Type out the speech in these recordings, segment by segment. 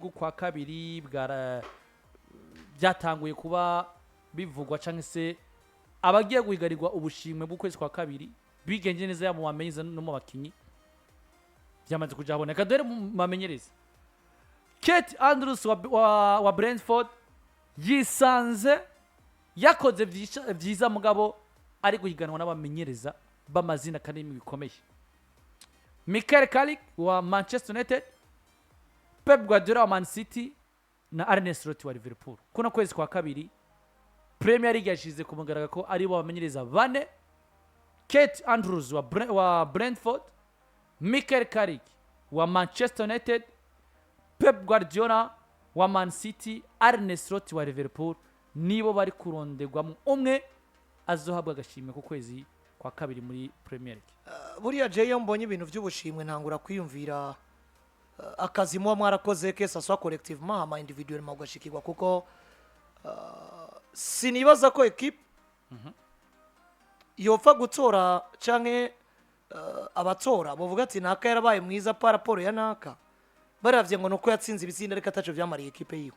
Bw'ukwa kabiri bwara byatanguye kuba bivugwa cyangwa se abagiye guhigarirwa ubushimwe bw'ukwezi kwa kabiri bigenje neza, yaba mu bamenyereza no mu bakinyi, byamaze kuja haboneka. Dore mu bamenyereza, Kate Andrews wa Brentford yisanze yakoze vyiza, mugabo ari guhiganwa n'abamenyereza b'amazina kandi bikomeye: Michael Carrick wa Manchester United, Pep Guardiola wa Man City na Arne Slot wa Liverpool. Kuno kwezi kwa kabiri Premier League yashize ku mugaragaro ko ari bo bamenyereza bane: Kate Andrews wa Brentford, Michael Carrick wa Manchester United, Pep Guardiola wa Man City, Arne Slot wa Liverpool. Nibo bari kurondegwamo umwe azohabwa agashimwe ku kwezi kwa kabiri muri Premier League. Buriya je iyo mbonye ibintu by'ubushimwe ntangura kwiyumvira akazi muba mwarakoze, que ça soit collectivement hama individuellement ugashikirwa, kuko sinibaza ko équipe yopfa gutora canke abatora bavuga ati naka yarabaye mwiza par rapport ya naka, baravye ngo nuko yatsinze ibitsinda ariko ataco vyamariye équipe yiwe.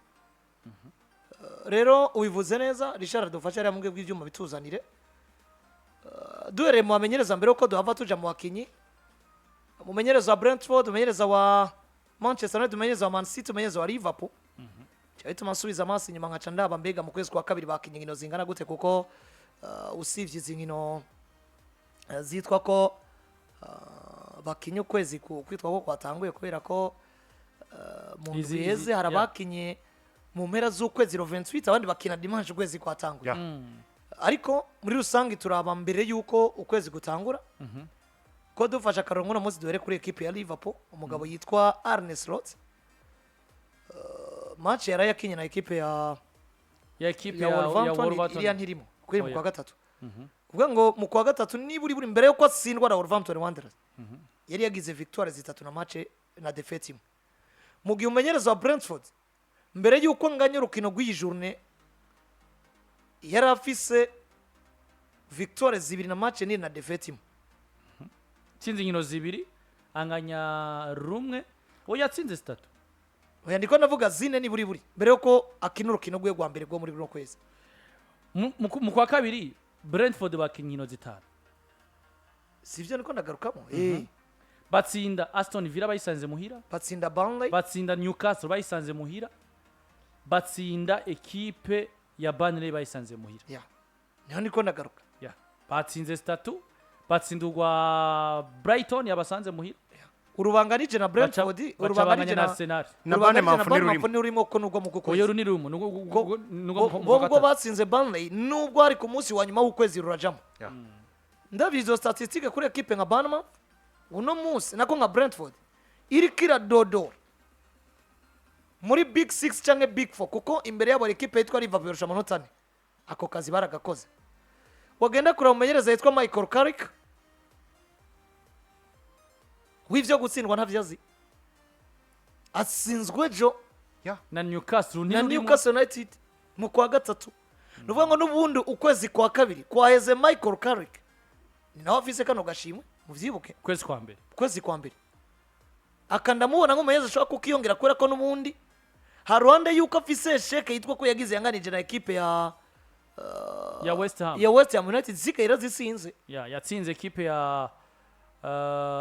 Rero ubivuze neza, Richard, dufashe hariya mu bwe bw'ivyuma bituzanire. Duhereye mu bamenyereza mbere yuko duhava tuja mu bakinyi: umumenyereza wa Brentford, umumenyereza wa Manchester United, umumenyereza wa Man City, umumenyereza wa Liverpool. Cyo bituma nsubiza amaso inyuma nkaca ndaba mbega mu kwezi kwa kabiri bakinye inkino zingana gute, kuko usibye izi nkino zitwa ko bakinye ukwezi kwitwa ko kwatanguye, kubera ko mu ndwi iheze hari abakinye mu mpera z'ukwezi le 28, abandi bakina dimanche ukwezi kwatanguye. Ariko muri rusange turaba mbere y'uko ukwezi gutangura ko dufashe akarongo uno munsi, duhere kuri ekipe ya Liverpool, umugabo yitwa Arne Slot. Match yaraye akinye na ekipe ya ya ekipe ya ya Wolverhampton, Wolverhampton. Iriya ntirimo kuko iri mu Oya. kwa gatatu. Kuvuga ngo mu kwa gatatu niba uri buri mbere yuko atsindwa na Wolverhampton Wanderers, yari yagize victoire zitatu na match na défaite imwe, mu gihe umumenyereza wa Brentford mbere yuko nganya urukino rw'iyi journée yari afise victoire zibiri na match nini na défaite imwe. Yatsinze inkino zibiri, anganya rumwe. We yatsinze zitatu. Oya, ndiko ndavuga zine niburi buri mbere yuko akina urukino rwe rwa mbere rwo muri runo kwezi. Mu kwa kabiri Brentford bakinnye inkino zitanu. Sivyo niko ndagarukamo. Batsinda Aston Villa bayisanze muhira. Batsinda Burnley. Batsinda Newcastle bayisanze muhira, batsinda ekipe ya Burnley bayisanze muhira. Ya, niho niko ndagaruka. Ya, batsinze zitatu, batsinda urwa Brighton yabasanze muhira. Urubanganije na Brentford, baca urubanganije banganya na na Arsenal. Na urubanganije Bournemouth na Bournemouth ntirurimo. ntirurimo ko nubwo mu Oyo kwezi runi rumo nubwo mu bo kwa ubwo gatatu. Batsinze Burnley nubwo hari ku munsi wa nyuma w'ukwezi rurajamo. Ndabizi izo statistique kuri ekipe nka Bournemouth uno munsi, nako nka Brentford iriko iradodora muri Big Six cyangwa Big Four, kuko imbere yabo hari ekipe yitwa Liverpool irusha amanota 4. Ako kazi baragakoze. Wagenda kureba umumenyereza yitwa Michael Carrick, w'ivyo gutsindwa ntavyo azi, atsinzwe ejo Na Newcastle na ntirurimo. Newcastle United mu kwa gatatu. Ni ukuvuga ngo n'ubundi ukwezi kwa kabiri kwaheze, Michael Carrick ni nawe afise kano gashimwe, muvyibuke. Kwezi kwa mbere. Ukwezi kwa mbere aka ndamubona nk'umumenyereza ashobora kukiyongera, kubera ko n'ubundi hari ruhande yuko afise échec yitwa ko yagize yanganije na ekipe ya Ya West Ham. Ya West Ham United, zikaye yarazisinze. Ya, yatsinze ekipe ya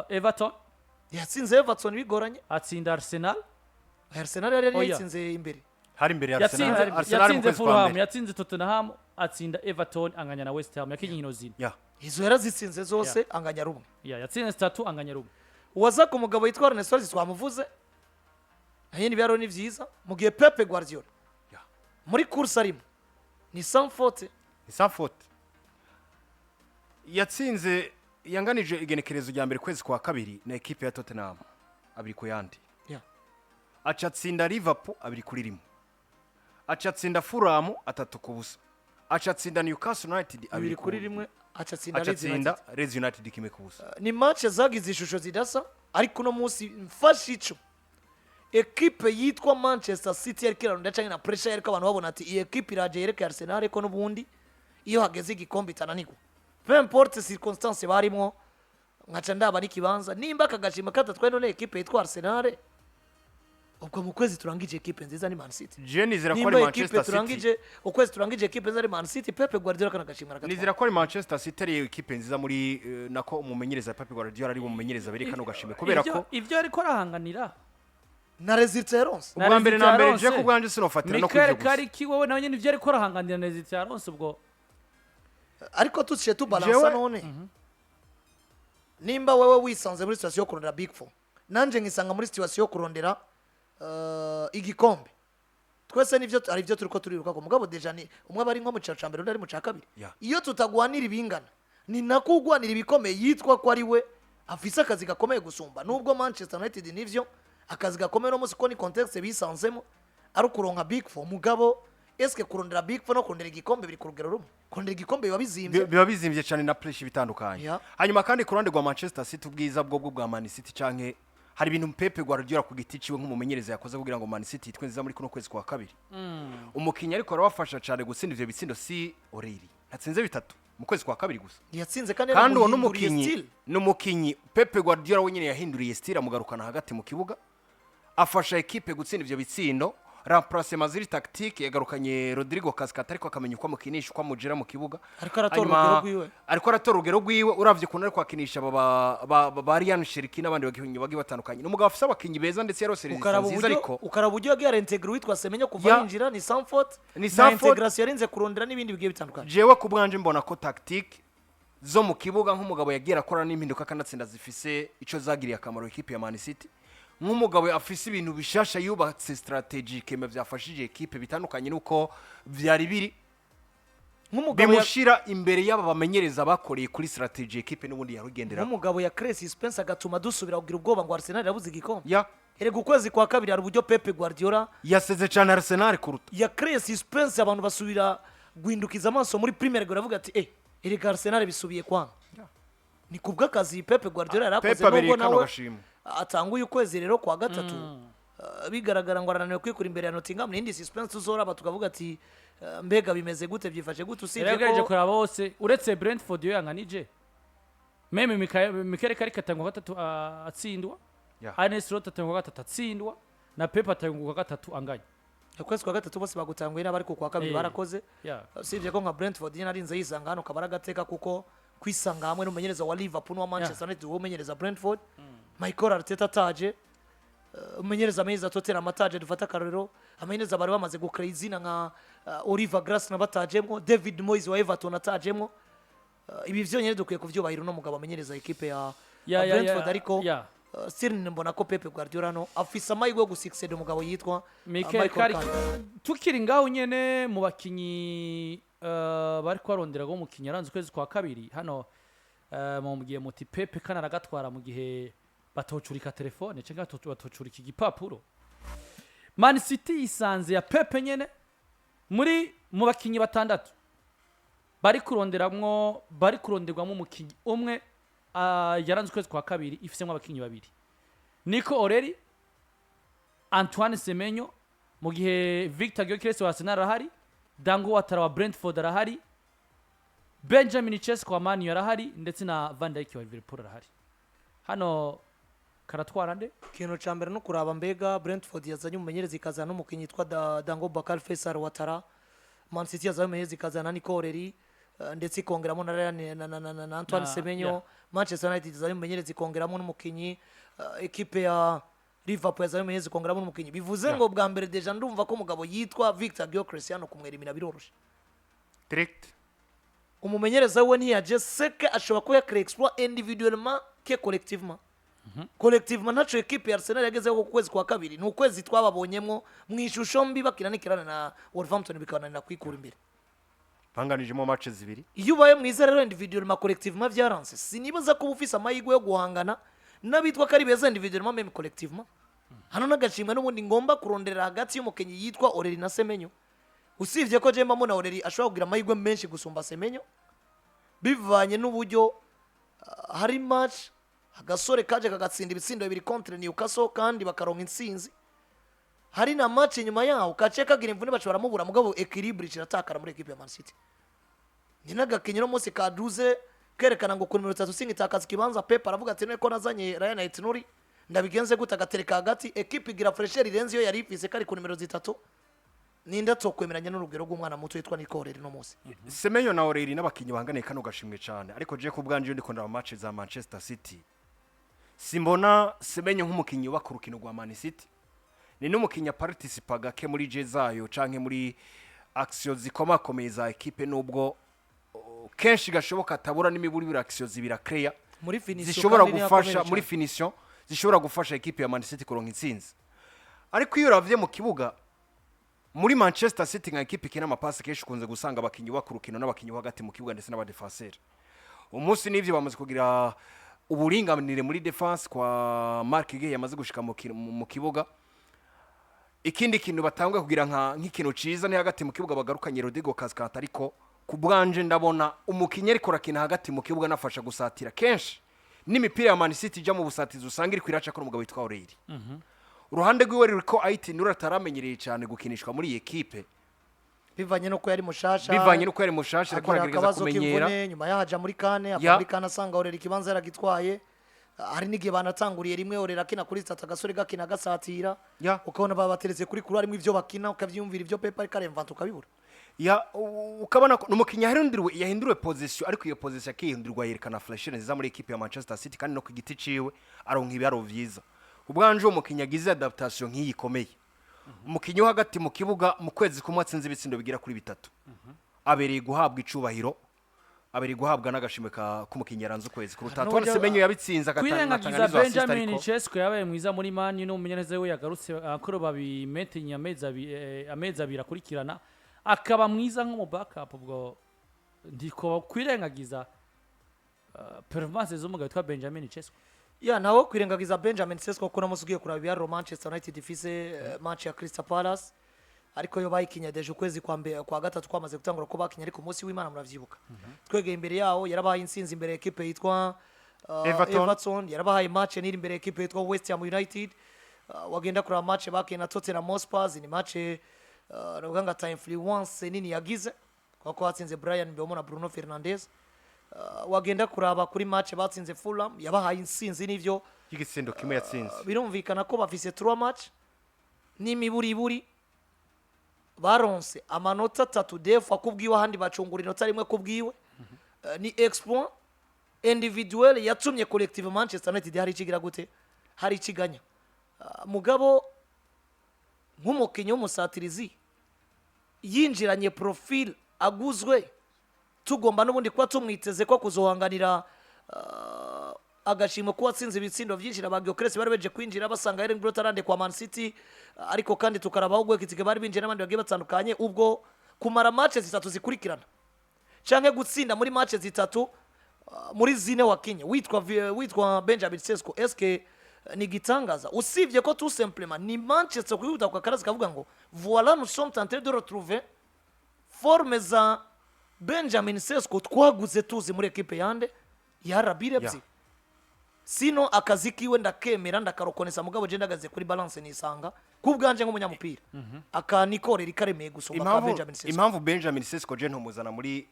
Everton. Yatsinze Everton bigoranye. Atsinda Arsenal. Arsenal yari Oya. yatsinze imbere. Hari imbere ya yatsinze Arsenal, Arsenal mu yatsinze kwezi kwa Fulham, mbere. Yatsinze Tottenham, atsinda Everton, anganya na West Ham. Yakinye inkino zine. Izo yarazitsinze zose, anganya rumwe. Ya, yatsinze zitatu, anganya rumwe. Uwaza ku mugabo yitwa Arne Slot twamuvuze, nayo ibiharuro ni byiza, mu gihe Pep Guardiola muri course arimo ni sans faute. Ni sans faute. Yatsinze, yanganije igenekerezo rya mbere kwezi kwa kabiri na ekipe ya Tottenham 2-2. Aca atsinda Liverpool 2-1, aca atsinda Fulham 3-0, aca atsinda Newcastle United 2-1, aca atsinda aca Leeds atsinda United. Leeds United 1-0. Ni match zagize ishusho zidasa, ariko uno munsi mfashe ico ekipe yitwa Manchester City yariko irarunda canke na pressure yariko abantu babona ati iyi ekipe iraje yereke Arsenal ko n'ubundi iyo hageze igikombe itananirwa, peu importe circonstance barimwo. Nkaca ndaba n'ikibanza nimba aka gashima katatwaye none ekipe yitwa Arsenal. Ubwo mu kwezi turangije, ekipe nziza ni Man City. Je nizera ko Nimba ari ekipe Manchester City. turangije, ukwezi turangije, ekipe nziza ari Man City, Pep Guardiola kana gashimwa aragatwara. Nizera ko ari Manchester City ari ekipe nziza muri nako umumenyereza Pep Guardiola ari umumenyereza berekana ugashimwe kubera ko Ivyo ariko arahanganira na résultat yaronse. Ubwa mbere na mbere, je ku bwanje sinofatira no Michael kwivyo gusa. Carrick wowe nawe nyene ivyo ariko arahanganira na résultat yaronse ubwo. Ariko tuciye tubalansa. None nimba wewe wisanze muri situation yo kurondera Big Four, nanje nkisanga muri situation yo kurondera igikombe, twese nivyo ari byo turiko turiruka ko, mugabo déjà ni umwe aba ari nko mu cya mbere, undi ari mu cya kabiri. Iyo tutagwanira ibingana, ni nako ugwanira ibikomeye yitwa ko ari we afise akazi gakomeye gusumba. Nubwo Manchester United nivyo akazi gakomeye no munsi ko ni contexte bisanzemo ari ukuronka Big Four, mugabo eske kurondera Big Four no kurondera igikombe biri ku rugero rumwe? Kurondera igikombe biba bizimvye. Biba bizimvye cyane na pressure bitandukanye. Hanyuma kandi ku ruhande rwa Manchester City, ubwiza bwo bwa Man City canke hari ibintu Pep Guardiola ku giti ciwe nk'umumenyereza yakoze kugira ngo Man City yitwe nziza muri kuno kwezi kwa kabiri. Umukinnyi ariko arabafasha cyane gutsinda ivyo bitsindo si O'Reilly, atsinze bitatu mu kwezi kwa kabiri gusa. Yatsinze kandi Kandi uwo yanamuhinduriye n'umukinnyi style. N'umukinnyi Pep Guardiola wenyine yahinduriye style, amugarukana hagati mu kibuga, afasha ekipe gutsinda ivyo bitsindo. Remplacement ziri tactique, yagarukanye Rodrigo Cascante, ariko akamenya uko amukinisha, uko amujera mu kibuga. Ariko aratora Hanyuma- urugero rwiwe. Ariko aratora urugero rwiwe. Uravye ukuntu ariko akinisha aba ba Rayan Cherki n'abandi bakinnyi bagiye batandukanye, ni umugabo afise abakinnyi beza ndetse yarose Ukaraba nziza uburyo ariko ukaraba uburyo yagiye arintegra uwitwa Semenyo kuva yinjira ni Sanford Ni na Sanford. integration yarinze kurondera n'ibindi bigiye bitandukanye. Jewe ku bwanje mbona ko tactique zo mu kibuga, nk'umugabo yagiye arakora n'impinduka akanatsinda, zifise ico zagiriye akamaro ekipe ya Man City, nk'umugabo afise ibintu bishasha yubatse stratégique byafashije ekipe bitandukanye nuko vyari biri, Nk'umugabo ya- bimushira imbere y'aba bamenyereza bakoreye kuri stratégie ekipe n'ubundi yarugendera. Nk'umugabo ya créé suspense agatuma dusubira kugira ubwoba ngo Arsenal irabuze igikombe. Erega ukwezi kwa kabiri hari uburyo Pep Guardiola Yaseze cyane Arsenal kuruta. ya créé suspense, abantu basubira guhindukiza amaso muri Premier League, baravuga ati: "Eh, erega Arsenal bisubiye kwanga." Ni kubw'akazi Pep Guardiola yari akoze. Pep abereye Nubwo kano nawe gashimwe. atanguye ukwezi rero kwa gatatu bigaragara ngo arananiwe kwikura imbere ya Nottingham, n'indi suspense tuzoraba tukavuga ati mbega bimeze gute, byifashe gute, usibye Yagerageje ko kuraba bose uretse Brentford yo yanganije même Michael Carrick atangwa gatatu atsindwa, Arne Slot atangwa gatatu atsindwa, na Pep atangwa gatatu anganya. Ukwezi kwa gatatu bose bagutanguye n'abari ku kwa kabiri barakoze, usibye ko nka Brentford nyine arinze yisanga hano kaba ari agateka, kuko kwisanga hamwe n'umumenyereza wa Liverpool n'uwa Manchester United, uwo umenyereza Brentford Michael Arteta ataje, umumenyereza amenyereza Tottenham ataje, dufate akarorero, amenyereza bari bamaze gukora izina nka Oliver Glasner batajemwo, David Moyes wa Everton atajemwo. Ibi vyonyine dukwiye kuvyubahira uno mugabo amenyereza ekipe ya ya Brentford, ariko still mbona ko Pep Guardiola hano afise amahirwe yo gusucceda umugabo yitwa Michael Michael Carrick. Carrick. Tukiri ngaho nyene mu bakinyi bari kubarondera ngo umukinyi aranze ukwezi kwa kabiri hano, mumubwiye muti Pepe kana aragatwara mu gihe batocurika telefone cyangwa batocurika igipapuro. Man City yisanze ya Pepe nyene muri mu bakinyi batandatu bari kuronderamwo, bari kuronderwamo umukinyi umwe yaranze ukwezi kwa kabiri, ifisemo abakinyi babiri, Nico O'Reilly, Antoine Semenyo, mu gihe Victor Gyökeres wa Arsenal arahari, Dango Ouattara wa Brentford arahari, Benjamin Sesko wa Man U arahari, ndetse na Van Dijk wa Liverpool arahari. Hano karatwara nde? Ikintu cya mbere no kuraba mbega Brentford yazanye umumenyereza ikazana n'umukinnyi yitwa Dango Bakar Faisal Ouattara, Man City yazanye umumenyereza ikazana Nico O'Reilly ndetse ikongeramo na Ryan na Antoine Semenyo, Manchester United yazanye umumenyereza ikongeramo n'umukinnyi, ekipe ya Liverpool yazanye umumenyereza ikongeramo n'umukinnyi. Bivuze ngo bwa mbere déjà ndumva ko umugabo yitwa Victor Gyökeres hano kumwerimina biroroshye. Direct. Umumenyereza we ntiyaje seke, ashobora kuba yakora exploit individuellement que collectivement. Collectivement ntaco ekipe ya Arsenal yagezeho ku kwezi kwa kabiri, ni ukwezi twababonyemwo mu ishusho mbi bakina n'ikirana na Wolverhampton bikabananira kwikura imbere. Banganijemo match zibiri. Iyo ubaye mwiza rero individuellement, collectivement vyaranse, sinibaza kuba ufise amahirwe yo guhangana n'abitwa ko ari beza individuellement même collectivement. Hano n'agashimwe n'ubundi ngomba kuronderera hagati y'umukinnyi yitwa O'Reilly na Semenyo, usibye ko je mbona O'Reilly ashobora kugira amahirwe menshi gusumba Semenyo bivanye n'uburyo hari match agasore kaje kagatsinda ibitsindo bibiri contre Newcastle kandi bakaronka intsinzi, hari na match inyuma yaho kace kagira imvune baca baramubura, mugabo équilibre kiratakara muri equipe ya Man City. Ni n'agakinyi no munsi kaduze kerekana ngo ku nimero 3 singitakaza ikibanza. Pep aravuga ati: "None ko nazanye Rayan Ait-Nouri, Ndabigenze gute? Agatereka hagati, ekipe igira fraîcheur irenze iyo yari ifise kari ku nimero 3. Ninde atokwemeranya n'urugero rw'umwana muto witwa Nico O'Reilly no munsi? Semenyo na O'Reilly n'abakinnyi bahanganiye kano gashimwe cyane, ariko je ku bwanje iyo ndiko ndaba match za Manchester City, simbona Semenyo nk'umukinnyi ubaka urukino rwa Man City. Ni n'umukinnyi aparticipa gake muri jeu zayo canke muri action zikomakomeye za ekipe, nubwo kenshi gashoboka atabura n'imiburiburi action zibira créa muri finition zishobora kandi niyo gufasha akomeye muri cyane. finition, zishobora gufasha ekipe ya Man City kuronka intsinzi. Ariko iyo uravye mu kibuga muri Manchester City, nka ekipe ikina amapasi, kenshi ukunze gusanga abakinnyi bubaka urukino n'abakinnyi bo hagati mu kibuga ndetse n'abadefenseri. Umunsi n'ivyo bamaze kugira uburinganire muri défense kwa Marc Guehi yamaze gushika mu kibuga. Ikindi kintu batanguye kugira nk'ikintu ciza ni hagati mu kibuga bagarukanye Rodrigo Cascante. Ariko ku bwanje ndabona umukinnyi ariko arakina hagati mu kibuga anafasha gusatira kenshi n'imipira ya Man City ijya mu busatizi, usanga iri kwiraca ko umugabo witwa O'Reilly. Uruhande rwiwe ruriko Aït-Nouri ataramenyereye cyane gukinishwa muri iyi ekipe. Bivanye n'uko yari mushasha. Bivanye n'uko yari mushasha, ariko agira aragerageza akabazo kumenyera. k'imvune, nyuma yahaja muri kane ava muri kane asanga O'Reilly ikibanza yaragitwaye. Hari n'igihe banatanguriye rimwe O'Reilly akina kuri 3, agasore gakina gasatira, ukabona babateretse kuri kuri harimo ivyo bakina, ukavyiyumvira ivyo Pep ariko aremvanta ukabibura. Ya, ukabona ko ni umukinnyi yahinduriwe position, ariko iyo position akihindurirwa yerekana fraîcheur nziza muri ekipe ya Manchester City, kandi no ku giti ciwe aronka ibiharuro vyiza. Ubwanje uwo mukinnyi agize adaptation nk'iyi ikomeye, umukinnyi wo hagati mu kibuga mu kwezi kumwe atsinze ibitsindo bigera kuri 3, abereye guhabwa icubahiro, abereye guhabwa n'agashimwe k'umukinnyi yaranze ukwezi kuruta N'uburyo- Antoine Semenyo yabitsinze agatanga Kwirengagiza n'izo assist. Benjamin Ariko Sesko yabaye mwiza muri Man U, n'umumenyereza we yagarutse akoro babimentenye amezi 2 akurikirana, akaba mwiza nko mu backup. Ubwo ndiko kwirengagiza performance z'umugabo witwa Benjamin Sesko. Ya, nawe kwirengagiza Benjamin Sesko, kuko namusi ugiye kuraba ibiharuro Manchester United ifise, match ya Crystal Palace, ariko yo bayikinye déjà ukwezi kwa mbere, kwa gatatu kwamaze gutangura ko bakinye, ariko umunsi w'Imana muravyibuka twegeye imbere yawo yarabahaye intsinzi imbere ya ekipe yitwa Everton. Everton, yarabahaye match niri imbere ya ekipe yitwa West Ham United. Wagenda kuraba match bakinye na Tottenham Hotspur, ni match navuga ngo ata influence nini yagize kuko hatsinze Brian Mbeumo na Bruno Fernandes. Wagenda kuraba kuri match batsinze Fulham, yabahaye intsinzi n'ivyo y'igitsindo kimwe yatsinze. Birumvikana ko bafise 3 match n'imiburiburi baronse amanota 3 defa kubwiwe, ahandi bacungura inota 1 kubwiwe. Ni exploit individuel yatumye collective Manchester United hari ikigira gute, hari ikiganya. Mugabo nk'umukinnyi w'umusatirizi yinjiranye profil aguzwe, tugomba n'ubundi kuba tumwiteze ko kuzohanganira agashimwe kuba atsinze ibitsindo byinshi na ba Gyökeres bari beje kwinjira basanga Erling Braut Haaland kwa Man City, ariko kandi tukaraba aho Ekitike bari binjiye n'abandi bagiye batandukanye. Ubwo kumara match 3 zikurikirana canke gutsinda muri match 3 muri 4 wakinye witwa Benjamin Sesko, eske ni gitangaza? Usibye ko tout simplement ni Manchester kwihuta kwa karazi kavuga ngo voilà, nous sommes en train de retrouver forme za Benjamin Sesko twaguze tuzi muri ekipe yande ya RB Leipzig. Sino akazi kiwe ndakemera, ndakarokonesa, mugabo je ndagaze kuri balance nisanga kubwanje nk'umunyamupira akanikorera ikaremeye gusumba ka Benjamin Sesko. Impamvu Benjamin Sesko je ntumuzana muri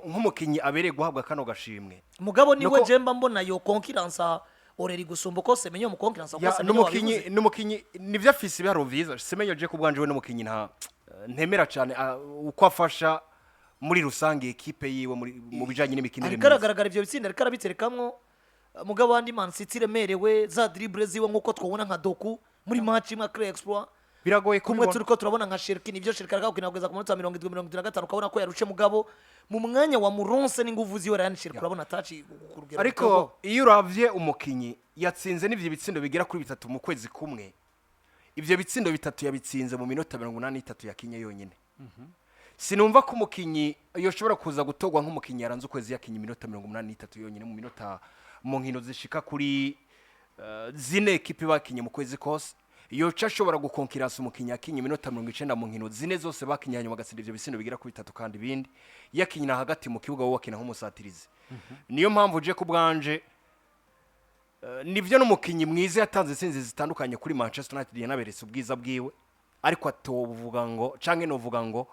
nk'umukinnyi abereye guhabwa kano gashimwe Mugabo niwe Nuko- je mba mbona yo concurrence O'Reilly gusumba uko Semenyo mu concurrence uko Ya, Semenyo n'umukinyi wabivuze. N'umukinyi nivyo afise ibiharuro vyiza. Semenyo je ku bwanje we n'umukinyi nta ntemera cyane uko afasha muri rusange ekipe yiwe mu bijanye n'imikinire Ariko myiza. aragaragara ivyo bitsinda ariko arabiterekamwo. Mugabo andi Man City iremerewe za dribble ziwe nkuko twabona nka Doku muri match imwe akora exploit Biragoye kumwe kubibona. Turiko turabona nka Cherki, nivyo Cherki ariko gukina kugeza ku munota wa 70, 75, ukabona ko yarushe, mugabo mu mwanya wa Muronse n'inguvu ziwe Ryan Cherki urabona taci ku rugero. Ariko iyo uravye umukinyi yatsinze n'ivyo bitsindo bigera kuri 3 mu kwezi kumwe, ivyo bitsindo 3 yabitsinze mu minota 83 yakinye yonyine, sinumva ko umukinyi yoshobora kuza gutorwa nk'umukinyi yaranze ukwezi yakinye iminota 83 yonyine mu minota mu nkino zishika kuri 4 ekipe bakinye mu kwezi kose. Yoca ashobora gukonkirasa umukinyi yakinye iminota 90 mu nkino 4 zose bakinye, hanyuma agatsinda ivyo bitsindo bigera kuri 3, kandi ibindi yakinyina hagati mu kibuga, wowe wakina nk'umusatirizi. Niyo mpamvu je ku bwanje nivyo n'umukinyi mwiza yatanze intsinzi zitandukanye kuri Manchester United, yanaberetse ubwiza bwiwe, ariko atovuga ngo canke novuga ngo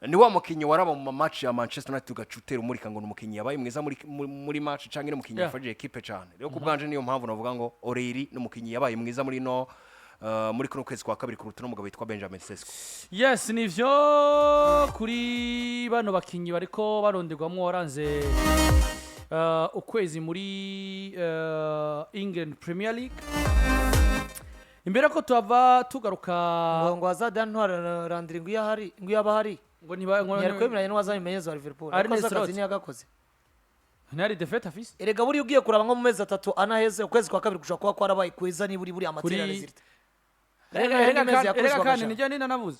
Ni wa mukinyi waraba mu match ya Manchester United ugaca utera umurika ngo ni umukinyi yabaye mwiza muri match canke ni umukinyi yafashije equipe cane. Rero ku bwanje niyo mpamvu navuga ngo O'Reilly ni umukinyi yabaye mwiza muri no muri kuno kwezi kwa kabiri kuruta n'umugabo witwa Benjamin Sesko. Yes, nivyo, kuri bano bakinyi bariko baronderwamwo waranze ukwezi muri England Premier League. Imbere ko tuhava tugaruka ngo Hazard ntwara Landry, ngo iyo ahari, ngo iyo aba ahari ngo ntiba ngo ntiyari kwemeranya n'uwazanye wa Liverpool. Arne Ariko azi akazi Slot. ntiyagakoze. Ntari défaite afise. Erega buriya ugiye kuraba nko mu mezi 3 anaheze, ukwezi kwa kabiri gushobora kuba kwarabaye kweza niba uri buriya amatera résultat. Erega Mezi kandi yakubiswe erega kandi agashaka. nijyo nina navuze,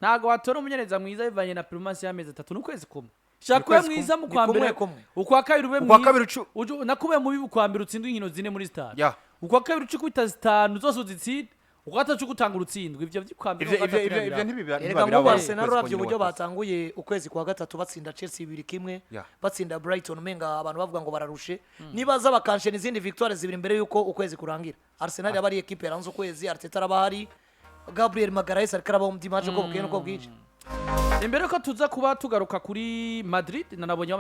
ntabwo watora umumenyereza mwiza bivanye na performance y'amezi 3 n'ukwezi kumwe. Shaka ube Ukwezi mwiza mu Ni kwa kumwe mbere, kumwe. ukwa kabiri ube Ukwa mwiza. kabiri Nakube mubi ukwa mbere, utsindwe inkino zine muri zitanu, ukwa kabiri uca ukubita zitanu zose uzitsinde, ukwa gatatu uca utanga urutsindwa. Ivyo vy'ukwa mbere Ivyo n'ukwa ivyo gatatu ivyo ivyo ntibiraba. ntibibira Erega nk'ubu ntibabiraba. Arsenal uravye uburyo batanguye ukwezi kwa gatatu, batsinda Chelsea 2-1, batsinda Brighton, umenga abantu bavuga ngo bararushe. Nibaza bakanshena izindi victoire zibiri mbere yuko ukwezi kurangira, Arsenal yaba ari equipe yaranze ukwezi. Arteta araba ahari, Gabriel Magalhaes ariko arabaho mu dimanche uko bukeye n'uko bwije. Imbere ko tuza kuba tugaruka kuri Madrid, nanabonye